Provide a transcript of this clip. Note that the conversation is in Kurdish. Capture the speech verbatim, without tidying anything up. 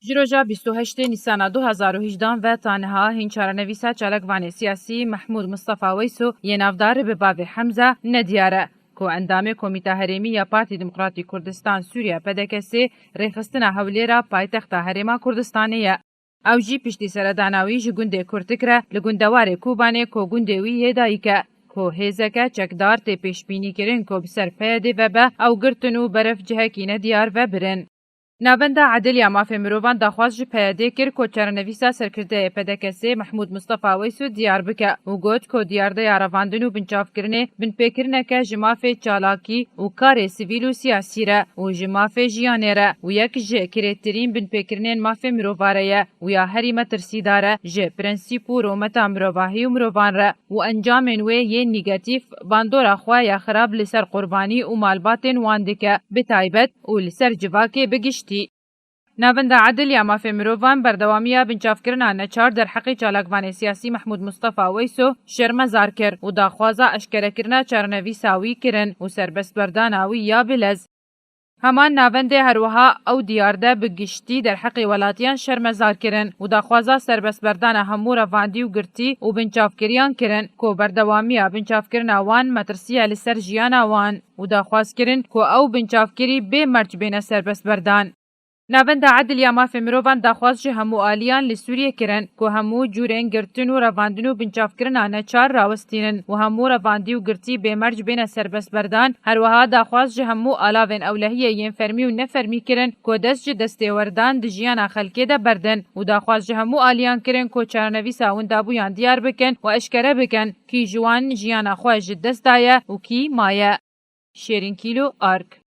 Ji roja bîst û heştê Nîsana du hezar û hejdehan ve ta niha hîn çarenivîsa çalakvanê siyasî Mehmûd Mistefa Weyso yê navdar bi bavê Hemza nediyar e, ku endamê Komîta Herêmî ya Partî Demokratî Kurdistan Sûriye, P D K S, rêxistina Hewlêra paytexta Herêma Kurdistanê ye. Ew jî piştî seredana wî ji gundê Kurtik re li gundewarê Kobanê, ku gundê wî yê dayik e, ku hêzeke çekdar tê pêşbînîkirin ku bi ser P Y D'ê ve be, ew girtin û berev cihekî nediyar ve birin. Navenda Edil ya Mafê Mirovan daxwaz ji P Y D'ê kir ku çarenivîsa serkirdeyê P D K S'ê Mehmûd Mistefa Weyso diyar bike û got ku diyardeya revandin û binçavkirinê binpêkirineke ji mafê çalakî û karê sivîl û siyasî re û ji mafê jiyanê re û yek ji kirêtirîn binpêkirinên mafê mirova re ye û ya herî metirsîdar e ji prensîp û rûmeta mirovahî û mirovan re û encamên wê yên negatîf bandora xwe ya xirab li ser qurbanî û malbatên wan dike, bi taybet û li ser civakê bi giştî. Navenda Edil ya Mafê Mirovan berdewamiya binçavkirina neçar derheqê çalakvanê siyasî Mehmûd Mistefa Weyso şermezar kir û daxwaza eşkerekirina çarenivîsa wî kirin û serbestberdana wî ya bilez. Heman navendê her wiha ew diyarde bi giştî derheqê welatiyan şermezar kirin û daxwaza serbestberdana hemû revandî û girtî û binçavkiriyan kirin ku berdewamiya binçavkirina wan metirsiye li ser jiyana wan û daxwaz kirin ku ew binçavkirî bê merc bêne serbestberdan. Navenda Edil ya Mafê Mirovan daxwaz ji hemû aliyan li Sûriyê kirin ku hemû cûrên girtin û revandin û binçavkirina neçar rawestînin û hemû revandî û girtî bê merc bêne serbestberdan. Her wiha daxwaz ji hemû alavên ewlehiyê yên fermî û nefermî kirin ku dest ji destêwerdan di jiyana xelkê de berdin û daxwaz ji hemû aliyan kirin ku çarenivîsa windabûyan diyar bikin û eşkere bikin kî ji wan jiyana xwe ji dest daye û kî maye. Şêrîn Kîlo, Ark.